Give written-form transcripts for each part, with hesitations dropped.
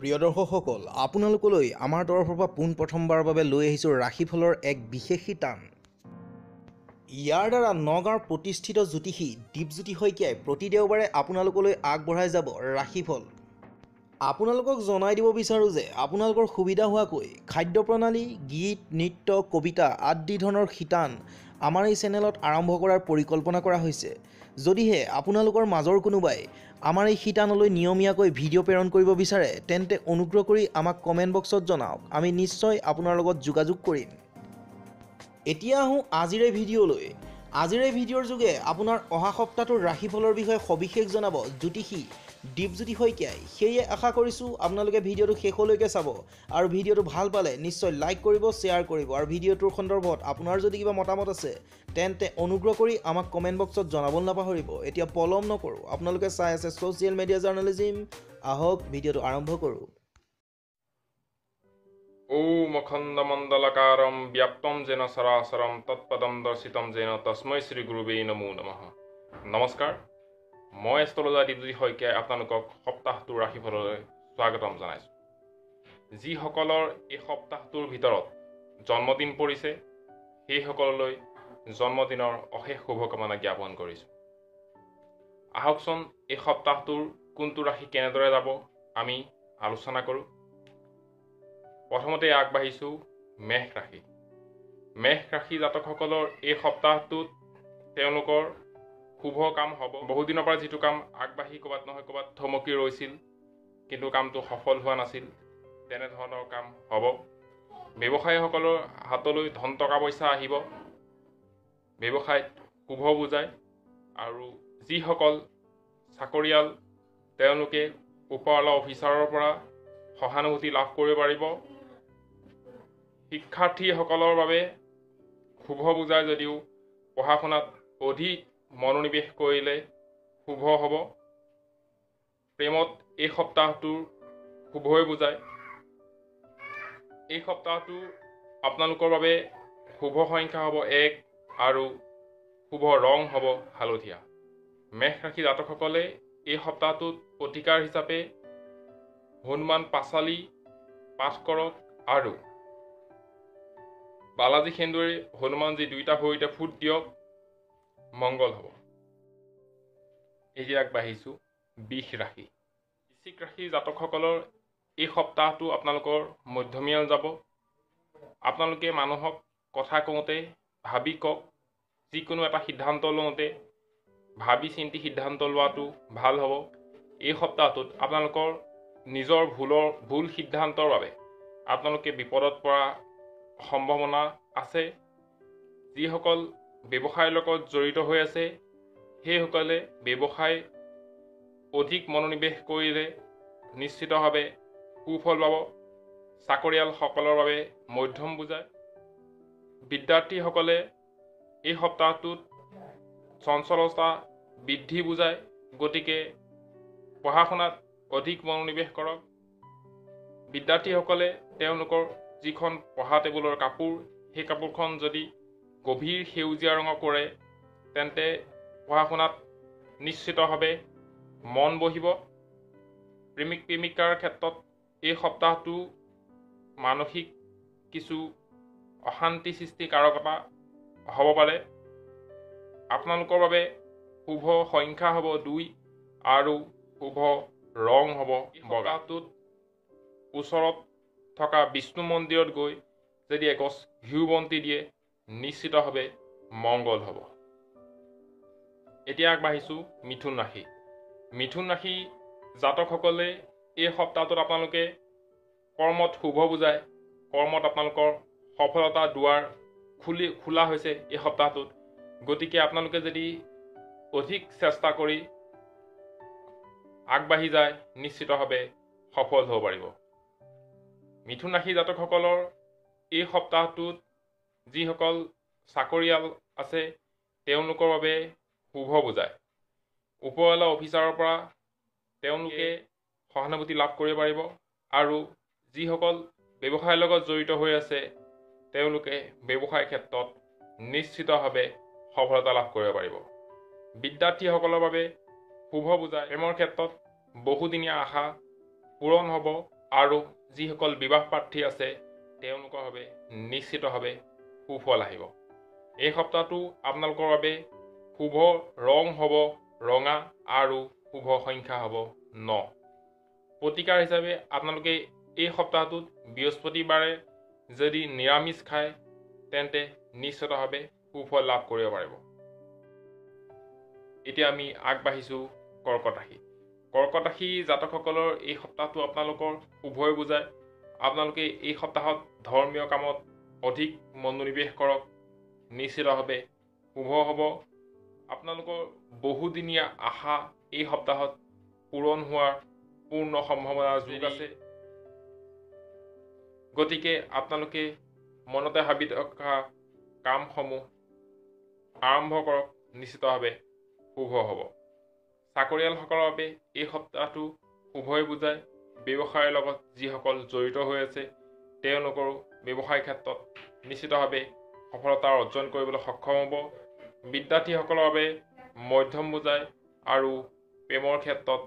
প্ৰিয় দৰ্শকসকল, আপোনালোকলৈ আমাৰ তৰফৰ পৰা পোনপ্ৰথমবাৰৰ বাবে লৈ আহিছোঁ ৰাশিফলৰ এক বিশেষ শিতান। ইয়াৰ দ্বাৰা নগাঁৱৰ প্ৰতিষ্ঠিত জ্যোতিষী দীপজ্যোতি শইকীয়াই প্ৰতি দেওবাৰে আপোনালোকলৈ আগবঢ়াই যাব ৰাশিফল। আপোনালোকক জনাই দিব বিচাৰোঁ যে আপোনালোকৰ সুবিধা হোৱাকৈ খাদ্য প্ৰণালী, গীত, নৃত্য, কবিতা আদি ধৰণৰ শিতান আমাৰ এই চেনেলত আৰম্ভ কৰাৰ পৰিকল্পনা কৰা হৈছে। যদিহে আপোনালোকৰ মাজৰ কোনোবাই আমাৰ এই শিতানলৈ নিয়মীয়াকৈ ভিডিঅ' প্ৰেৰণ কৰিব বিচাৰে, তেন্তে অনুগ্ৰহ কৰি আমাক কমেণ্ট বক্সত জনাওক, আমি নিশ্চয় আপোনাৰ লগত যোগাযোগ কৰিম। এতিয়া আহোঁ আজিৰ এই ভিডিঅ'লৈ। আজিৰ এই ভিডিঅ'ৰ যোগে আপোনাৰ অহা সপ্তাহটোৰ ৰাশিফলৰ বিষয়ে সবিশেষ জনাব জ্যোতিষী দীপজ্যোতি শইকীয়াই। সেয়ে আশা কৰিছোঁ আপোনালোকে ভিডিঅ'টো শেষলৈকে চাব আৰু ভিডিঅ'টো ভাল পালে নিশ্চয় লাইক কৰিব, শ্বেয়াৰ কৰিব আৰু ভিডিঅ'টোৰ সন্দৰ্ভত আপোনাৰ যদি কিবা মতামত আছে তেন্তে অনুগ্ৰহ কৰি আমাক কমেণ্ট বক্সত জনাব নাপাহৰিব। এতিয়া পলম নকৰোঁ, আপোনালোকে চাই আছে ছ'চিয়েল মিডিয়া জাৰ্ণেলিজিম। আহক ভিডিঅ'টো আৰম্ভ কৰোঁ। ঔম অখণ্ডমণ্ডলাকাৰম ব্যাপ্তম যেন চৰাচৰম তৎপদম দৰ্শিতম যেন তস্মৈ শ্ৰী গুৰুৱে নমো নমঃ। নমস্কাৰ, মই এষ্ট্ৰলজাৰ দীপজ্যোতি শইকীয়াই আপোনালোকক সপ্তাহটোৰ ৰাশিফললৈ স্বাগতম জনাইছোঁ। যিসকলৰ এই সপ্তাহটোৰ ভিতৰত জন্মদিন পৰিছে সেইসকললৈ জন্মদিনৰ অশেষ শুভকামনা জ্ঞাপন কৰিছোঁ। আহকচোন এই সপ্তাহটোৰ কোনটো ৰাশি কেনেদৰে যাব আমি আলোচনা কৰোঁ। প্ৰথমতে আগবাঢ়িছোঁ মেষ ৰাশি। মেষ ৰাশি জাতকসকলৰ এই সপ্তাহটোত তেওঁলোকৰ শুভ কাম হ'ব। বহুদিনৰ পৰা যিটো কাম আগবাঢ়ি ক'ৰবাত নহয় ক'ৰবাত থমকি ৰৈছিল কিন্তু কামটো সফল হোৱা নাছিল, তেনেধৰণৰ কাম হ'ব। ব্যৱসায়ীসকলৰ হাতলৈ ধন টকা পইচা আহিব, ব্যৱসায়ত শুভ বুজায়। আৰু যিসকল চাকৰিয়াল তেওঁলোকে ওপৰৱালা অফিচাৰৰ পৰা সহানুভূতি লাভ কৰিব পাৰিব। শিক্ষাৰ্থীসকলৰ বাবে শুভ বুজায় যদিও পঢ়া শুনাত অধিক মনোনিৱেশ কৰিলে শুভ হ'ব। প্ৰেমত এই সপ্তাহটোৰ শুভই বুজায়। এই সপ্তাহটো আপোনালোকৰ বাবে শুভ সংখ্যা হ'ব 1 আৰু শুভ ৰং হ'ব হালধীয়া। মেষ ৰাশি জাতকসকলে এই সপ্তাহটোত প্ৰতিকাৰ হিচাপে হনুমান পাঁচালী পাঠ কৰক আৰু বালাজী সেন্দুৰে হনুমানজী দুইটা ভৰিতে ফুট দিয়ক, মংগল হ'ব। এতিয়া আগবাঢ়িছোঁ বৃষ ৰাশি। বৃশ্চিক ৰাশি জাতকসকলৰ এই সপ্তাহটো আপোনালোকৰ মধ্যমীয়াল যাব। আপোনালোকে মানুহক কথা কওঁতে ভাবি কওক, যিকোনো এটা সিদ্ধান্ত লওঁতে ভাবি চিন্তি সিদ্ধান্ত লোৱাটো ভাল হ'ব। এই সপ্তাহটোত আপোনালোকৰ নিজৰ ভুল সিদ্ধান্তৰ বাবে আপোনালোকে বিপদত পৰা সম্ভাৱনা আছে। যিসকল ব্যৱসায়ৰ লগত জড়িত হৈ আছে সেইসকলে ব্যৱসায় অধিক মনোনিৱেশ কৰিলে নিশ্চিতভাৱে সুফল পাব। চাকৰিয়ালসকলৰ বাবে মধ্যম বুজায়। বিদ্যাৰ্থীসকলে এই সপ্তাহটোত চঞ্চলতা বৃদ্ধি বুজায়, গতিকে পঢ়া শুনাত অধিক মনোনিৱেশ কৰক। বিদ্যাৰ্থীসকলে তেওঁলোকৰ যিখন পঢ়া টেবুলৰ কাপোৰ, সেই কাপোৰখন যদি গভীৰ সেউজীয়া ৰঙৰ কৰে তেন্তে পঢ়া শুনাত নিশ্চিতভাৱে মন বহিব। প্ৰেমিক প্ৰেমিকাৰ ক্ষেত্ৰত এই সপ্তাহটো মানসিক কিছু অশান্তি সৃষ্টি কাৰকতা হ'ব পাৰে। আপোনালোকৰ বাবে শুভ সংখ্যা হ'ব 2 আৰু শুভ ৰং হ'ব বগাটোত। ওচৰত থকা বিষ্ণু মন্দিৰত গৈ যদি এগছ ঘিউ বন্তি দিয়ে নিশ্চিতভাৱে মংগল হ'ব। এতিয়া আগবাঢ়িছোঁ মিথুন ৰাশি। মিথুন ৰাশি জাতকসকলে এই সপ্তাহটোত আপোনালোকে কৰ্মত শুভ বুজায়। কৰ্মত আপোনালোকৰ সফলতা দুৱাৰ খোলা হৈছে এই সপ্তাহটোত, গতিকে আপোনালোকে যদি অধিক চেষ্টা কৰি আগবাঢ়ি যায় নিশ্চিতভাৱে সফল হ'ব পাৰিব। মিথুন ৰাশি জাতকসকলৰ এই সপ্তাহটোত যিসকল চাকৰিয়াল আছে তেওঁলোকৰ বাবে শুভ বুজায়। ওপৰৱালা অফিচাৰৰ পৰা তেওঁলোকে সহানুভূতি লাভ কৰিব পাৰিব আৰু যিসকল ব্যৱসায়ৰ লগত জড়িত হৈ আছে তেওঁলোকে ব্যৱসায় ক্ষেত্ৰত নিশ্চিতভাৱে সফলতা লাভ কৰিব পাৰিব। বিদ্যাৰ্থীসকলৰ বাবে শুভ বুজায়। প্ৰেমৰ ক্ষেত্ৰত বহুদিনীয়া আশা পূৰণ হ'ব আৰু যিসকল বিবাহ প্ৰাৰ্থী আছে তেওঁলোকৰ বাবে নিশ্চিতভাৱে সুফল আহিব। এই সপ্তাহটো আপোনালোকৰ বাবে শুভ ৰং হ'ব ৰঙা আৰু শুভ সংখ্যা হ'ব 9। প্ৰতিকাৰ হিচাপে আপোনালোকে এই সপ্তাহটোত বৃহস্পতিবাৰে যদি নিৰামিষ খায় তেন্তে নিশ্চিতভাৱে সুফল লাভ কৰিব পাৰিব। এতিয়া আমি আগবাঢ়িছোঁ কৰ্কট ৰাশি। কৰ্কট ৰাশি জাতকসকলৰ এই সপ্তাহটো আপোনালোকৰ শুভই বুজায়। আপোনালোকে এই সপ্তাহত ধৰ্মীয় কামত অধিক মনোনিৱেশ কৰক, নিশ্চিতভাৱে শুভ হ'ব। আপোনালোকৰ বহুদিনীয়া আশা এই সপ্তাহত পূৰণ হোৱাৰ পূৰ্ণ সম্ভাৱনা যোগ আছে। গতিকে আপোনালোকে মনতে ভাবি থকা কামসমূহ আৰম্ভ কৰক, নিশ্চিতভাৱে শুভ হ'ব। চাকৰিয়ালসকলৰ বাবে এই সপ্তাহটো শুভই বুজায়। ব্যৱসায়ৰ লগত যিসকল জড়িত হৈ আছে তেওঁলোকৰো ব্যৱসায় ক্ষেত্ৰত নিশ্চিতভাৱে সফলতা অৰ্জন কৰিবলৈ সক্ষম হ'ব। বিদ্যাৰ্থীসকলৰ বাবে মধ্যম বুজায় আৰু প্ৰেমৰ ক্ষেত্ৰত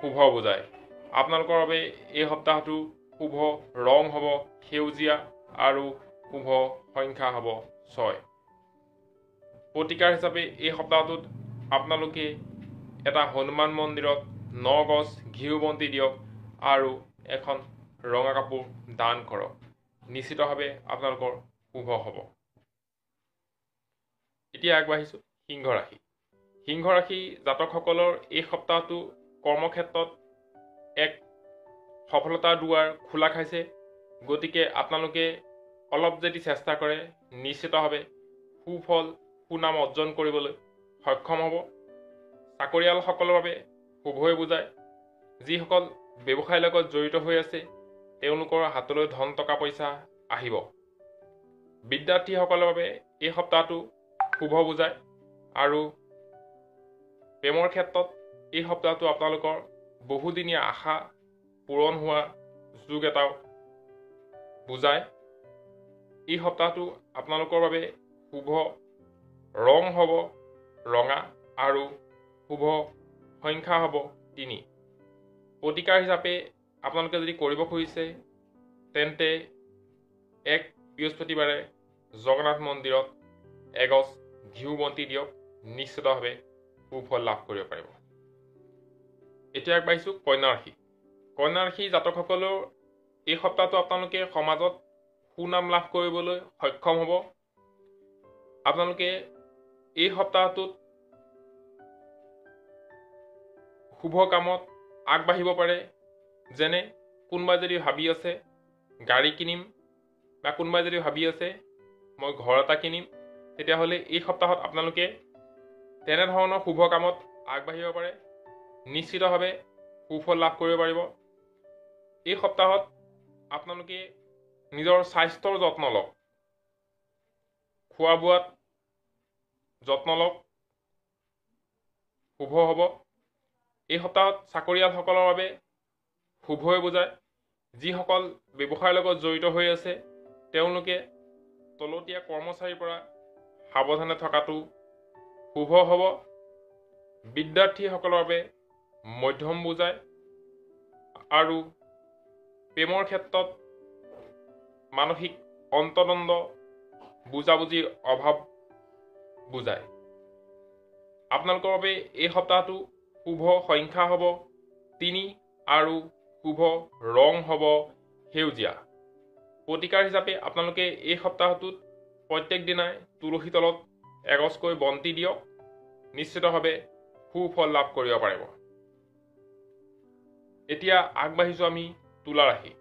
শুভ বুজায়। আপোনালোকৰ বাবে এই সপ্তাহটো শুভ ৰং হ'ব সেউজীয়া আৰু শুভ সংখ্যা হ'ব 6। প্ৰতিকাৰ হিচাপে এই সপ্তাহটোত আপোনালোকে এটা হনুমান মন্দিৰত 9 গছ ঘিউ বন্তি দিয়ক আৰু এখন ৰঙা কাপোৰ দান কৰক, নিশ্চিতভাৱে আপোনালোকৰ শুভ হ'ব। এতিয়া আগবাঢ়িছোঁ সিংহ ৰাশি। সিংহ ৰাশি জাতকসকলৰ এই সপ্তাহটো কৰ্মক্ষেত্ৰত এক সফলতাৰ দুৱাৰ খোলা খাইছে। গতিকে আপোনালোকে অলপ যদি চেষ্টা কৰে নিশ্চিতভাৱে সুফল সুনাম অৰ্জন কৰিবলৈ সক্ষম হ'ব। চাকৰিয়ালসকলৰ বাবে শুভই বুজায়। যিসকল ব্যৱসায়ৰ লগত জড়িত হৈ আছে তেওঁলোকৰ হাতলৈ ধন টকা পইচা আহিব। বিদ্যাৰ্থীসকলৰ বাবে এই সপ্তাহটো শুভ বুজায় আৰু প্ৰেমৰ ক্ষেত্ৰত এই সপ্তাহটো আপোনালোকৰ বহুদিনীয়া আশা পূৰণ হোৱা যোগ এটাও বুজায়। এই সপ্তাহটো আপোনালোকৰ বাবে শুভ ৰং হ'ব ৰঙা আৰু শুভ সংখ্যা হ'ব 3। প্ৰতিকাৰ হিচাপে আপোনালোকে যদি কৰিব খুজিছে তেন্তে এক বৃহস্পতিবাৰে জগন্নাথ মন্দিৰত এগছ ঘিউ বন্তি দিয়ক, নিশ্চিতভাৱে সুফল লাভ কৰিব পাৰিব। এতিয়া আগবাঢ়িছোঁ কন্যা ৰাশি। কন্যা ৰাশি জাতকসকলৰ এই সপ্তাহটো আপোনালোকে সমাজত সুনাম লাভ কৰিবলৈ সক্ষম হ'ব। আপোনালোকে এই সপ্তাহটোত শুভ কামত আগবাঢ়িব পাৰে। যেনে কোনোবাই যদি ভাবি আছে গাড়ী কিনিম বা কোনোবাই যদি ভাবি আছে মই ঘৰ এটা কিনিম, তেতিয়াহ'লে এই সপ্তাহত আপোনালোকে তেনেধৰণৰ শুভ কামত আগবাঢ়িব পাৰে, নিশ্চিতভাৱে সুফল লাভ কৰিব পাৰিব। এই সপ্তাহত আপোনালোকে নিজৰ স্বাস্থ্যৰ যত্ন লওক, খোৱা বোৱাত যত্ন লওক, শুভ হ'ব। এই সপ্তাহত চাকৰিয়ালসকলৰ বাবে শুভই বুজায়। যিসকল ব্যৱসায়ৰ লগত জড়িত হৈ আছে তেওঁলোকে তলতীয়া কৰ্মচাৰীৰ পৰা সাৱধানে থকাটো শুভ হ'ব। বিদ্যাৰ্থীসকলৰ বাবে মধ্যম বুজায় আৰু প্ৰেমৰ ক্ষেত্ৰত মানসিক অন্তদণ্ড বুজাবুজিৰ অভাৱ বুজায়। আপোনালোকৰ বাবে এই সপ্তাহটো শুভ সংখ্যা হ'ব 3 আৰু শুভ ৰং হ'ব সেউজীয়া। প্ৰতিকাৰ হিচাপে আপোনালোকে এই সপ্তাহটোত প্ৰত্যেক দিনাই তুলসী তলত এগছকৈ বন্তি দিয়ক, নিশ্চিতভাৱে সুফল লাভ কৰিব পাৰিব। এতিয়া আগবাঢ়িছোঁ আমি তুলা ৰাশি।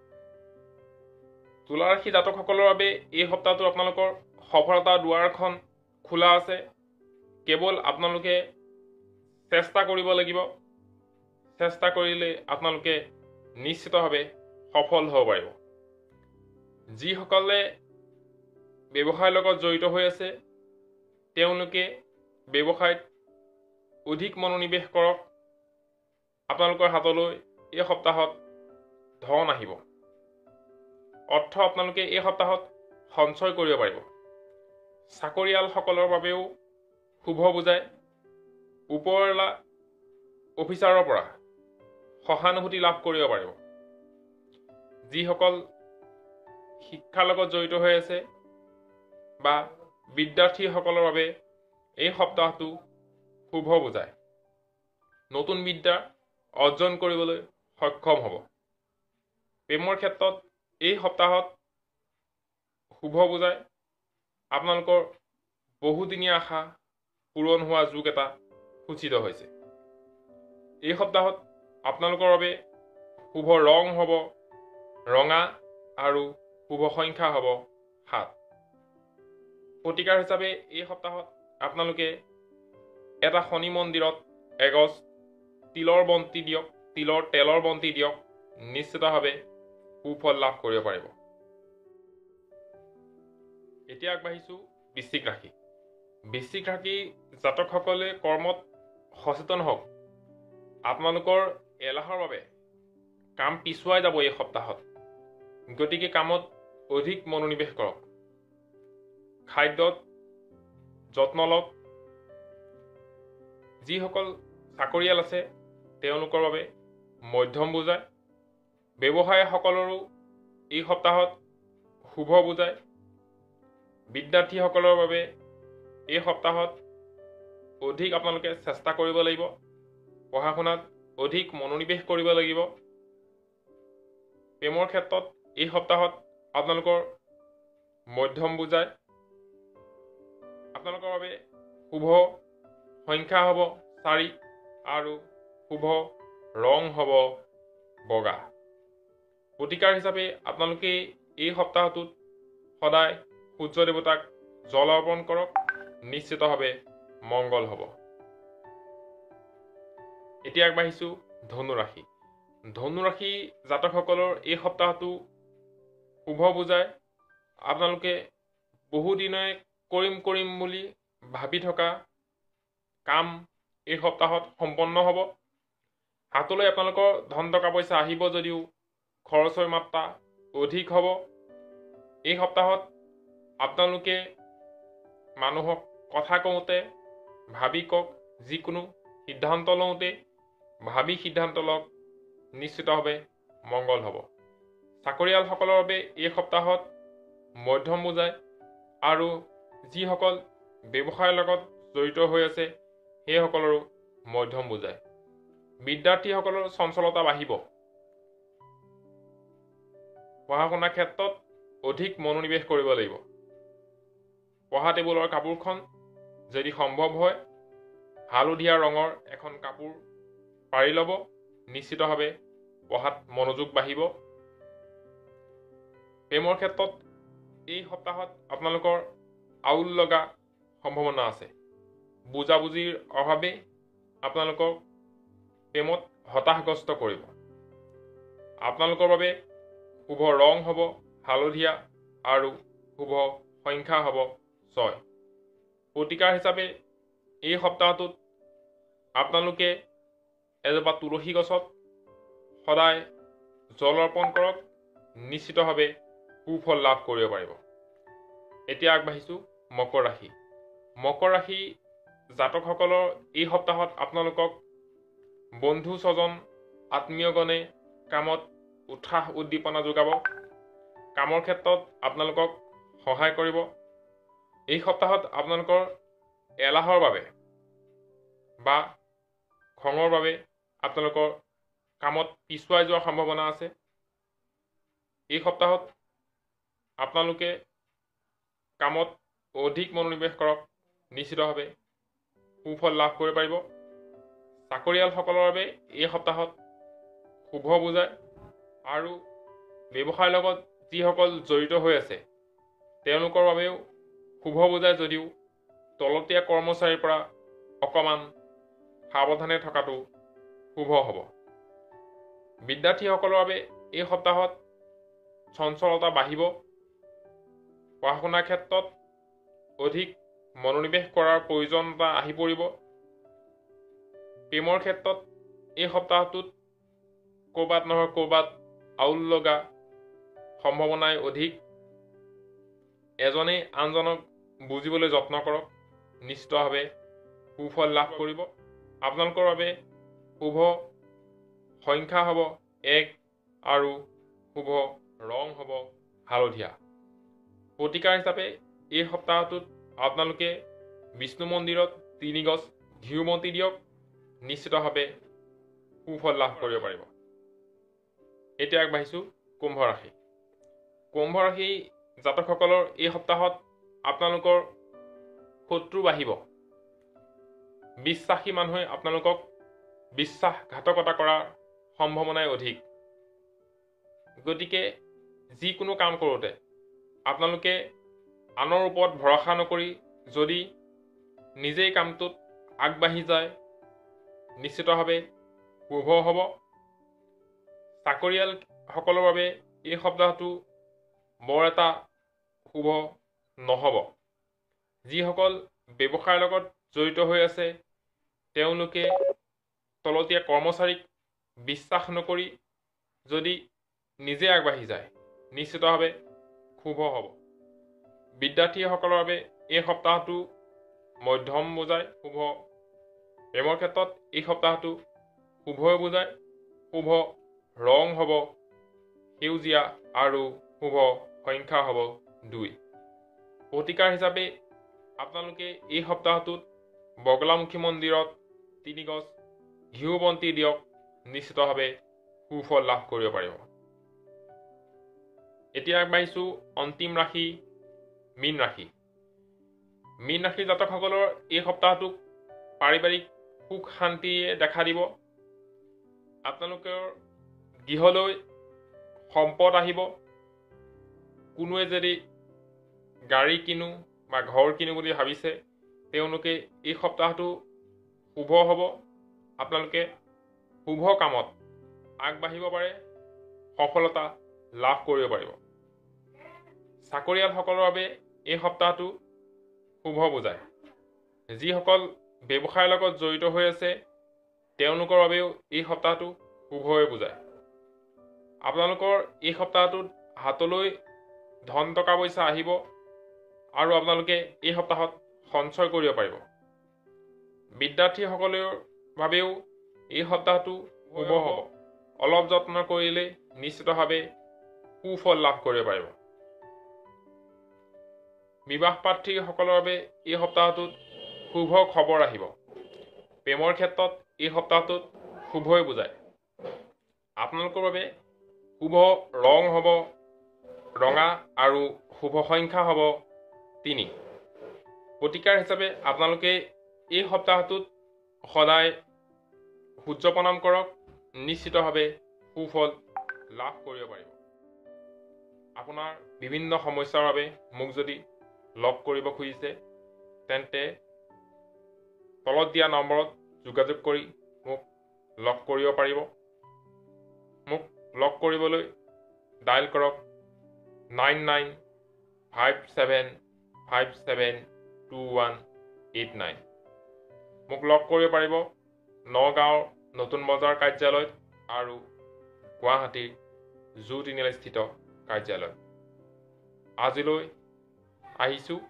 তুলা ৰাশি জাতকসকলৰ বাবে এই সপ্তাহটো আপোনালোকৰ সফলতাৰ দুৱাৰখন খোলা আছে। কেৱল আপোনালোকে চেষ্টা কৰিব লাগিব, চেষ্টা কৰিলে আপোনালোকে নিশ্চিতভাৱে সফল হ'ব পাৰিব। যিসকলে ব্যৱসায়ৰ লগত জড়িত হৈ আছে তেওঁলোকে ব্যৱসায়ত অধিক মনোনিৱেশ কৰক, আপোনালোকৰ হাতলৈ এই সপ্তাহত ধন আহিব। অৰ্থ আপোনালোকে এই সপ্তাহত সঞ্চয় কৰিব পাৰিব। চাকৰিয়ালসকলৰ বাবেও শুভ বুজায়। ওপৰৱালা অফিচাৰৰ পৰা সহানুভূতি লাভ কৰিব পাৰিব। যিসকল শিক্ষাৰ লগত জড়িত হৈ আছে বা বিদ্যাৰ্থীসকলৰ বাবে এই সপ্তাহটো শুভ বুজায়। নতুন বিদ্যা অৰ্জন কৰিবলৈ সক্ষম হ'ব। প্ৰেমৰ ক্ষেত্ৰত এই সপ্তাহত শুভ বুজায়। আপোনালোকৰ বহুদিনীয়া আশা পূৰণ হোৱা যুগ এটা সূচিত হৈছে। এই সপ্তাহত আপোনালোকৰ বাবে শুভ ৰং হ'ব ৰঙা আৰু শুভ সংখ্যা হ'ব 7। প্ৰতিকাৰ হিচাপে এই সপ্তাহত আপোনালোকে এটা শনি মন্দিৰত এগছ তিলৰ বন্তি দিয়ক, তিলৰ তেলৰ বন্তি দিয়ক, নিশ্চিতভাৱে সুফল লাভ কৰিব পাৰিব। এতিয়া আগবাঢ়িছোঁ বৃশ্চিক ৰাশি। বৃশ্চিক ৰাশি জাতকসকলে কৰ্মত সচেতন হওক। আপোনালোকৰ এলাহৰ বাবে কাম পিছুৱাই যাব এই সপ্তাহত, গতিকে কামত অধিক মনোনিৱেশ কৰক। খাদ্যত যত্ন লওক। যিসকল চাকৰিয়াল আছে তেওঁলোকৰ বাবে মধ্যম বুজায়। ব্যৱসায়ীসকলৰো এই সপ্তাহত শুভ বুজায়। বিদ্যাৰ্থীসকলৰ বাবে এই সপ্তাহত অধিক আপোনালোকে চেষ্টা কৰিব লাগিব, পঢ়া শুনাত অধিক মনোনিৱেশ কৰিব লাগিব। প্ৰেমৰ ক্ষেত্ৰত এই সপ্তাহত আপোনালোকৰ মধ্যম বুজায়। আপোনালোকৰ বাবে শুভ সংখ্যা হ'ব 4 আৰু শুভ ৰং হ'ব বগা। প্ৰতিকাৰ হিচাপে আপোনালোকে এই সপ্তাহটোত সদায় সূৰ্য দেৱতাক জল অৰ্পণ কৰক, নিশ্চিতভাৱে মংগল হ'ব। এতিয়া আগবাঢ়িছোঁ ধনুৰাশি। ধনুৰাশি জাতকসকলৰ এই সপ্তাহটো শুভ বুজায়। আপোনালোকে বহুদিনে কৰিম কৰিম বুলি ভাবি থকা কাম এই সপ্তাহত সম্পন্ন হ'ব। হাতলৈ আপোনালোকৰ ধন টকা পইচা আহিব যদিও খৰচৰ মাত্ৰা অধিক হ'ব। এই সপ্তাহত আপোনালোকে মানুহক কথা কওঁতে ভাবি কওক, যিকোনো সিদ্ধান্ত লওঁতে ভাবি সিদ্ধান্ত লওক, নিশ্চিতভাৱে মংগল হ'ব। চাকৰিয়ালসকলৰ বাবে এই সপ্তাহত মধ্যম বুজায় আৰু যিসকল ব্যৱসায়ৰ লগত জড়িত হৈ আছে সেইসকলৰো মধ্যম বুজায়। বিদ্যাৰ্থীসকলৰ চঞ্চলতা বাঢ়িব। পঢ়া শুনাৰ ক্ষেত্ৰত অধিক মনোনিৱেশ কৰিব লাগিব। পঢ়া টেবুলৰ কাপোৰখন যদি সম্ভৱ হয় হালধীয়া ৰঙৰ এখন কাপোৰ পাৰি ল'ব, নিশ্চিতভাৱে পঢ়াত মনোযোগ বাঢ়িব। প্ৰেমৰ ক্ষেত্ৰত এই সপ্তাহত আপোনালোকৰ আউল লগা সম্ভাৱনা আছে। বুজাবুজিৰ অভাৱে আপোনালোকক প্ৰেমত হতাশগ্ৰস্ত কৰিব। আপোনালোকৰ বাবে শুভ ৰং হ'ব হালধীয়া আৰু শুভ সংখ্যা হ'ব 6। প্ৰতিকাৰ হিচাপে এই সপ্তাহটোত আপোনালোকে এজোপা তুলসী গছত সদায় জল অৰ্পণ কৰক, নিশ্চিতভাৱে সুফল লাভ কৰিব পাৰিব। এতিয়া আগবাঢ়িছোঁ মকৰ ৰাশি। মকৰ ৰাশি জাতকসকলৰ এই সপ্তাহত আপোনালোকক বন্ধু স্বজন আত্মীয়গণে কামত উৎসাহ উদ্দীপনা যোগাব। কামৰ ক্ষেত্ৰত আপোনালোকক সহায় কৰিব। এই সপ্তাহত আপোনালোকৰ এলাহৰ বাবে বা খঙৰ বাবে আপোনালোকৰ কামত পিছুৱাই যোৱাৰ সম্ভাৱনা আছে। এই সপ্তাহত আপোনালোকে কামত অধিক মনোনিৱেশ কৰক, নিশ্চিতভাৱে সুফল লাভ কৰিব পাৰিব। চাকৰিয়ালসকলৰ বাবে এই সপ্তাহত শুভ বুজায় আৰু ব্যৱসায়ৰ লগত যিসকল জড়িত হৈ আছে তেওঁলোকৰ বাবেও শুভ বুজায় যদিও তলতীয়া কৰ্মচাৰীৰ পৰা অকণমান সাৱধানে থকাটো শুভ হ'ব। বিদ্যাৰ্থীসকলৰ বাবে এই সপ্তাহত চঞ্চলতা বাঢ়িব। পঢ়া শুনাৰ ক্ষেত্ৰত অধিক মনোনিৱেশ কৰাৰ প্ৰয়োজনতা আহি পৰিব। প্ৰেমৰ ক্ষেত্ৰত এই সপ্তাহটোত ক'ৰবাত নহয় ক'ৰবাত আউল লগা সম্ভাৱনাই অধিক। এজনে আনজনক বুজিবলৈ যত্ন কৰক, নিশ্চিতভাৱে সুফল লাভ কৰিব। আপোনালোকৰ বাবে শুভ সংখ্যা হ'ব 1 আৰু শুভ ৰং হ'ব হালধীয়া। প্ৰতিকাৰ হিচাপে এই সপ্তাহটোত আপোনালোকে বিষ্ণু মন্দিৰত 3 গছ ঘিউ বন্তি দিয়ক, নিশ্চিতভাৱে সুফল লাভ কৰিব পাৰিব। এতিয়া আগবাঢ়িছোঁ কুম্ভ ৰাশি। কুম্ভ ৰাশি জাতকসকলৰ এই সপ্তাহত আপোনালোকৰ শত্ৰু বাঢ়িব। বিশ্বাসী মানুহে আপোনালোকক বিশ্বাসঘাতকতা কৰাৰ সম্ভাৱনাই অধিক। গতিকে যিকোনো কাম কৰোঁতে আপোনালোকে আনৰ ওপৰত ভৰসা নকৰি যদি নিজেই কামটোত আগবাঢ়ি যায় নিশ্চিতভাৱে শুভ হ'ব। চাকৰিয়ালসকলৰ বাবে এই সপ্তাহটো বৰ এটা শুভ নহ'ব। যিসকল ব্যৱসায়ৰ লগত জড়িত হৈ আছে তেওঁলোকে তলতীয়া কৰ্মচাৰীক বিশ্বাস নকৰি যদি নিজে আগবাঢ়ি যায় নিশ্চিতভাৱে শুভ হ'ব। বিদ্যাৰ্থীসকলৰ বাবে এই সপ্তাহটো মধ্যম বুজায়, শুভ। প্ৰেমৰ ক্ষেত্ৰত এই সপ্তাহটো শুভই বুজায়। শুভ ৰং হ'ব সেউজীয়া আৰু শুভ সংখ্যা হ'ব 2। প্ৰতিকাৰ হিচাপে আপোনালোকে এই সপ্তাহটোত বগলামুখী মন্দিৰত 3 গছ ঘিউ বন্তি দিয়ক, নিশ্চিতভাৱে সুফল লাভ কৰিব পাৰিব। এতিয়া আগবাঢ়িছোঁ অন্তিম ৰাশি মীন ৰাশি। মীন ৰাশি জাতকসকলৰ এই সপ্তাহটোক পাৰিবাৰিক সুখ শান্তিয়ে দেখা দিব। আপোনালোকৰ গৃহলৈ সম্পদ আহিব। কোনোৱে যদি গাড়ী কিনো বা ঘৰ কিনো বুলি ভাবিছে তেওঁলোকে এই সপ্তাহটো শুভ হ'ব। আপোনালোকে শুভ কামত আগবাঢ়িব পাৰে, সফলতা লাভ কৰিব পাৰিব। চাকৰিয়ালসকলৰ বাবে এই সপ্তাহটো শুভ বুজায়। যিসকল ব্যৱসায়ৰ লগত জড়িত হৈ আছে তেওঁলোকৰ বাবেও এই সপ্তাহটো শুভই বুজায়। আপোনালোকৰ এই সপ্তাহটোত হাতলৈ ধন টকা পইচা আহিব আৰু আপোনালোকে এই সপ্তাহত সঞ্চয় কৰিব পাৰিব। বিদ্যাৰ্থীসকলৰ বাবেও এই সপ্তাহটো শুভ হ'ব। অলপ যত্ন কৰিলে নিশ্চিতভাৱে সুফল লাভ কৰিব পাৰিব। বিবাহ প্ৰাৰ্থীসকলৰ বাবে এই সপ্তাহটোত শুভ খবৰ আহিব। প্ৰেমৰ ক্ষেত্ৰত এই সপ্তাহটোত শুভই বুজায়। আপোনালোকৰ বাবে শুভ ৰং হ'ব ৰঙা আৰু শুভ সংখ্যা হ'ব 3। প্ৰতিকাৰ হিচাপে আপোনালোকে এই সপ্তাহটোত সদায় সূৰ্য প্ৰণাম কৰক, নিশ্চিতভাৱে সুফল লাভ কৰিব পাৰিব। আপোনাৰ বিভিন্ন সমস্যাৰ বাবে মোক যদি লগ কৰিব খুজিছে তেন্তে তলত দিয়া নম্বৰত যোগাযোগ কৰি মোক লগ কৰিব পাৰিব। মোক লগ কৰিবলৈ ডায়েল কৰক 9957572189। মোক লগ কৰিব পাৰিব নগাঁৱৰ নতুন বজাৰ কাৰ্যালয়ত আৰু গুৱাহাটীৰ জু তিনিআলিস্থিত কাৰ্যালয়ত। আজিলৈ আহিছোঁ।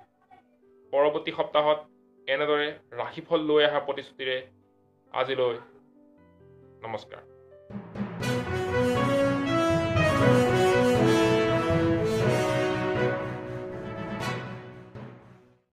পৰৱৰ্তী সপ্তাহত এনেদৰে ৰাশিফল লৈ অহা প্ৰতিশ্ৰুতিৰে আজিলৈ নমস্কাৰ।